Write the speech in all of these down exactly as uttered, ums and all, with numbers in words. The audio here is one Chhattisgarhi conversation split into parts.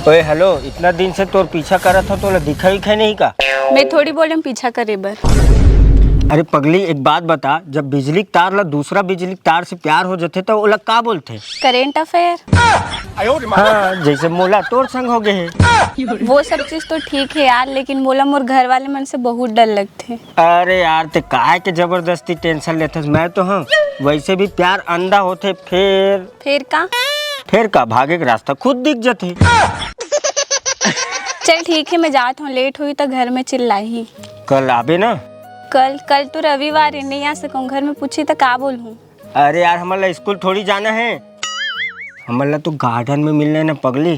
ओए हेलो, इतना दिन से तोर पीछा करत हो, तोला दिखा ही नहीं का? मैं थोड़ी बोले पीछा करे बर। अरे पगली, एक बात बता, जब बिजली के तार ला दूसरा बिजली के तार से प्यार हो जाथे, तो ओला का बोलथे? Current affair. हाँ, जैसे मोला तोर संग हो गए है। वो सब चीज तो ठीक है यार, लेकिन मोला मोर घर वाले मन से बहुत डर लगथे। अरे यार, ते काहे के जबरदस्ती टेंशन लेथस? मैं तो हूँ, वैसे भी प्यार अंधा होथे। फिर फिर का? फिर का, भागे के रास्ता खुद दिख जथे। चल ठीक है, मैं जात हूँ, लेट हुई तो घर में चिल्लाही। कल आबे ना। कल? कल तो रविवार है, नहीं आ सकूँ। घर में पूछी तो का बोलूँ? अरे यार, हमन ला स्कूल थोड़ी जाना है, हमन ला तो गार्डन में मिलना है ना पगली।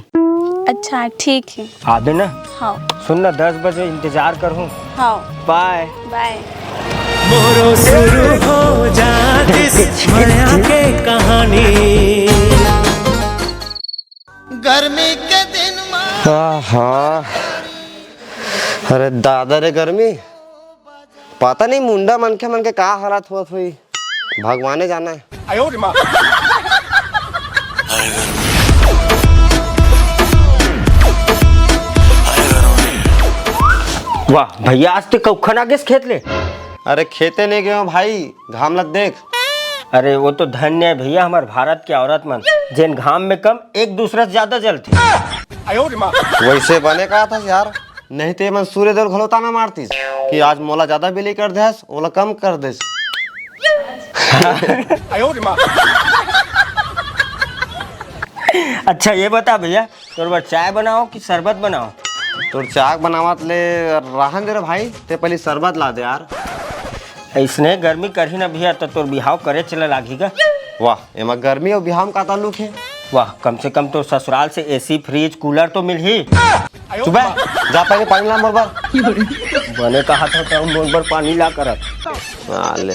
अच्छा ठीक है। आबे ना। हाँ। सुन ना, दस बजे इंतजार करहूँ। हाँ। बाय। बाय। मोरो शुरू हो जातिस मया के कहानी। गर्मी के दिन मा आहा। अरे दादा रे गर्मी, पता नहीं मुंडा मनखे मन के का हालत होत होही, भगवाने जाने। वाह भैया, आज ते कौखन आ गेस खेत ले? अरे खेते नहीं गए हो भाई, घाम लग देख। अरे वो तो धन्य है भैया हमार भारत के औरत मन, जेन घाम में कम एक दूसरा से ज्यादा जलथे। वैसे बने कहा था यार, नहीं ते मन सूर्य देव घलो ताना मारतीस कि आज मोला ज्यादा बिजली कर देस, ओला कम कर देस। अच्छा ये बता भैया, तोर बर चाय बनाओ कि शरबत बनाओ? तोर चाय बनावत ले रहन दे रे भाई, ते पहली शरबत ला दे यार। इसने गर्मी करही ना भैया, तो तोर बिहाव करे चला लागी गा। वाह, एमा गर्मी और बिहाव में का ताल्लुक है? वाह, कम से कम तोर ससुराल से एसी, फ्रिज, कूलर तो मिलही। चुप है, जा पहले पानी ला मोर बर। बने कहा था तो मोर बर पानी ला करत। साले।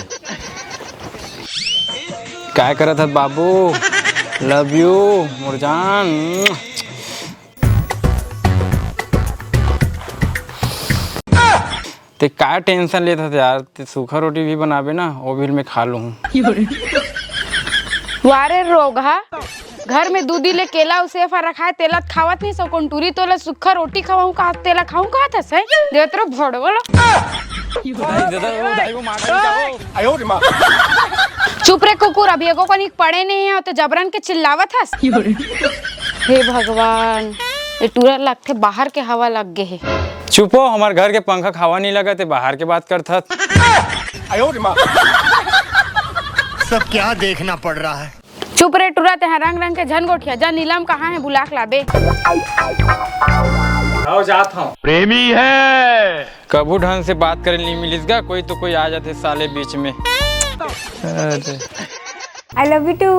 काय करत हस बाबू? लव यू मोर जान। ते का टेंशन लेत हस यार, ते सूखा रोटी भी बनाबे ना, वो भी मैं खा लूँ। वारे रोगहा, घर में दूधी ले केला अउ सेब ह रखाय, तेला त खावत नहीं सो, कोन टूरी तोला सुक्खा रोटी खवाऊं कहा, तेला खाऊं कहा था सही? देवत रो भड़वलो। दाई, दादा, ओ दाई, वो मार डाली का हो? चुप रे कुकुर, अभी एगो कनिक पड़े नहीं है, तो जबरन के चिल्लावत हस। हे भगवान, ए टूरा लगथे बाहर के हवा लग गे हे। चुप हो, हमार घर के पंखा के हवा नहीं लगत हे, बाहर के बात करत हस। सब क्या देखना पड़ रहा है। चुप रे टुरा, तेहा रंग रंग के झन गोठिया, जा नीलम कहाँ हे, बुला के लाबे। आओ जात हूँ। प्रेमी है। कभू ढंग से बात करे नहीं मिलिस गा, कोई तो कोई आ जाथे साले बीच में। अरे। I love you too।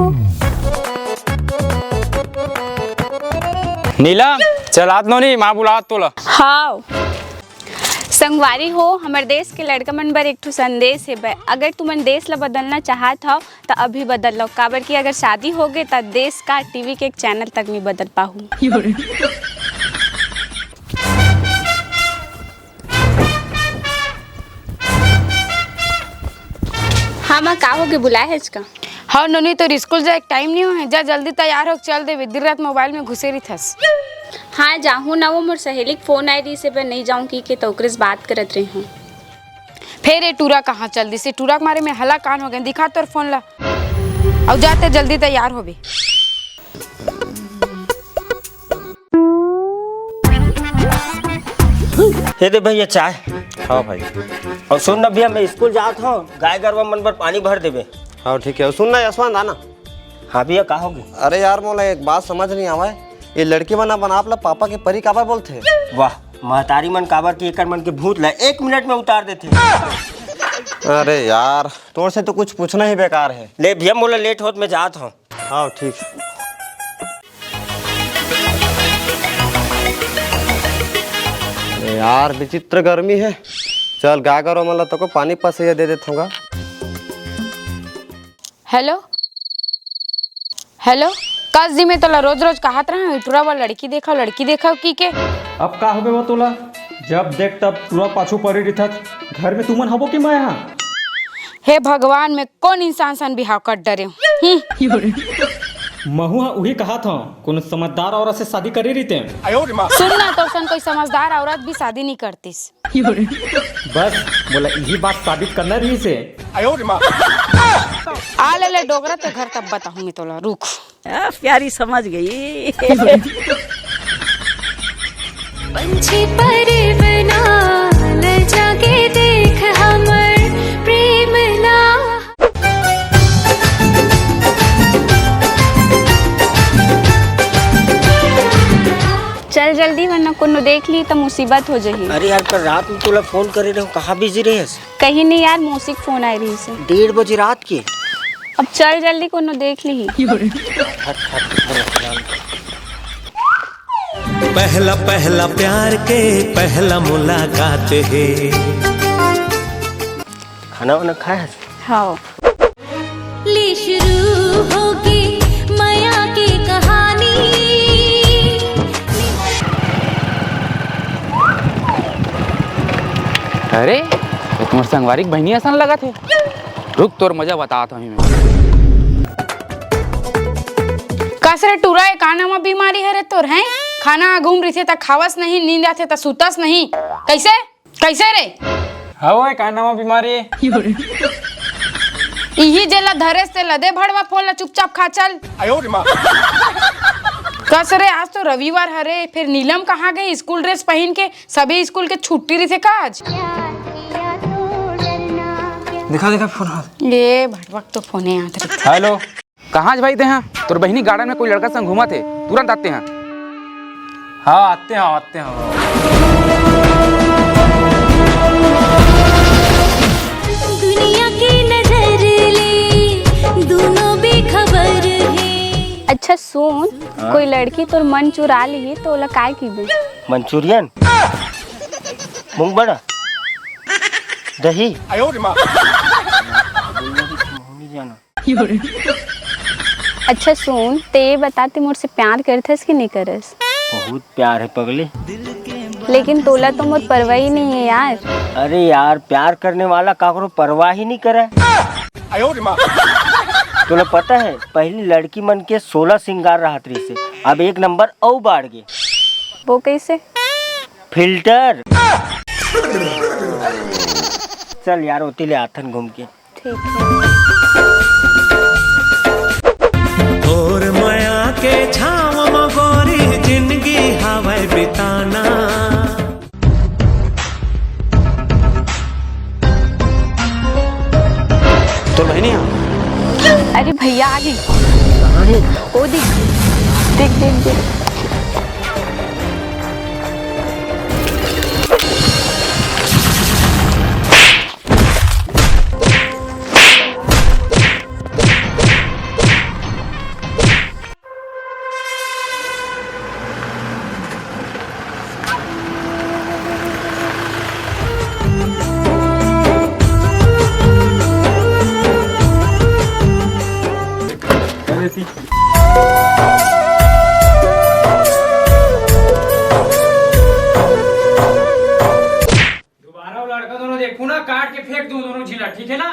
नीलम, चल आत नोनी, माँ बुलात तोला। हाव। संगवारी हो, हमर देश के लड़का मन बर एक ठो संदेश हे बे। अगर तुमन देश ला बदलना चाहत हव, त अभी बदल लो, काबर कि अगर शादी हो गे, त देश का टीवी के एक चैनल तक नहीं बदल पाहू। हाँ माँ, का होगे, बुलाए हस का? हाँ नोनी, तोर स्कूल जाए के टाइम नहीं होए, जा जल्दी तैयार हो, चल देबे, दिन रात मोबाइल में घुसे रहिथस। हाँ जाहूँ ना, वो मोर सहेली के फोन आए रहिस हे, पर नहीं जाऊँ की के, त ओकरे से बात करत रही हूँ। फेर ए टूरा कहाँ चल दिस? ए टूरा के मारे में हला कान हो गए, दिखा तोर फोन ला। अउ जाते जल्दी तैयार होबे। हे दे भैया चाय। हाँ भाई। अउ सुन ना भैया, मैं स्कूल जात हूँ, गाय गरवा मन बर पानी भर देबे। हाँ ठीक है। अउ सुन ना यशवंत, आना। हाँ भैया, का होगे? अरे यार, मोला एक बात समझ नहीं आवे, ये लड़की मन अपन आप ला पापा के परी काबर बोलथे? वाह, महतारी मन काबर कि एकर मन के भूत ला एक मिनट में उतार देथे। अरे यार, तोर से तो कुछ पूछना ही बेकार है। ले भैया, मोला लेट होत, मैं जात हूँ। हाँ ठीक। अरे यार, विचित्र गर्मी है। चल, गाय गरवा मन ला तको पानी पसैया दे देत होगा। हेलो, हेलो, कस दिन में तोला रोज रोज कहत रहा, टुरा बर लड़की देखव, लड़की देखव की के। अब का होगे वो तोला? जब देख तब टुरा पाछू पड़ी रहिथस, घर में तुमन हबो कि मैं हा? हे भगवान, मैं कौन इंसान सन बिहाव कर डरे हूँ। हम्म। महू ह उही कहत हंव, कोनो समझदार औरत से शादी करे रहिते। सुन ना, तोर सन कोई समझदार औरत भी शादी नहीं करतिस। बस, मोला इही बात साबित करना रहिसे। आ ले ले डोकरा, ते घर तब बताहूं मैं तोला, रुक। आ, प्यारी समझ गई। पंछी परी बना, ले जाके देख हमर प्रेम ला। चल जल्दी, वरना कोनो देख ली त मुसीबत हो जाही। अरे यार, कल रात में तोला फोन करे रहे, कहाँ बिजी रहे? कहीं नहीं यार, मौसी के फोन आए रहिसे। डेढ़ बजे रात के। अब चल जल्दी, कोनो देख ली। पहला पहला प्यार के पहला मुलाकात है। खाना वाना खाए हस? हाँ। ले शुरू होगे मया के कहानी। अरे, ये तुम्हार संगवारी के बहिनी असन लगत हे। रुक, तोर मजा बतात हूँ मैं। कस रे टूरा, ये का नाम बीमारी हरे तोर, हैं? खाना घूम रहिथे त खावस नहीं, नींद आथे त सुतस नहीं। कैसे? कैसे रे? हवय, का नाम बीमारी? इही जेला धरेस ते लदे भड़वा फोन ला, चुपचाप खा चल। कस रे, आज तो रविवार हरे, फिर नीलम कहाँ गई? स्कूल ड्रेस पहिन के, सभी स्कूल के छुट्टी रहिथे का आज? देखा, देखा, फोन आ। ये भड़वा के तो फोने आत रहिथे। हेलो। कहाँ आज भाई तेहा? तोर बहिनी गार्डन में कोई लड़का संग घूमत हे, तुरंत आते हैं। हाँ, आते हैं, आते हैं। दुनिया के नजर ले, दोनों बेखबर हे। अच्छा सुन, हाँ? कोई लड़की तोर मन चुरा ली तो ओला काय कहिबे? मंचूरियन, मूंग बड़ा, दही। अच्छा सुन, ते ये बता, ते मोर से प्यार करथस कि नहीं करस? बहुत प्यार है पगली। लेकिन तोला तो मोर परवाही नहीं है यार। अरे यार, प्यार करने वाला काकरो परवाह ही नहीं करे। तोला पता है, पहली लड़की मन के सोलह सिंगार रहत रहिसे, अब एक नंबर अउ बाढ़ गे। वो कैसे? फिल्टर। चल यार, ओती ले आथन घूम के। ठीक है। तोर मया के छांव म गोरी जिंदगी हवय बिताना। तोर बहिनी हा? अरे भैया आ गई। कहाँ है? वो देख, देख, देख, देख। दोबारा वो लड़का दोनों देखू ना, काट के फेंक दूं दोनों झिला, ठीक है ना?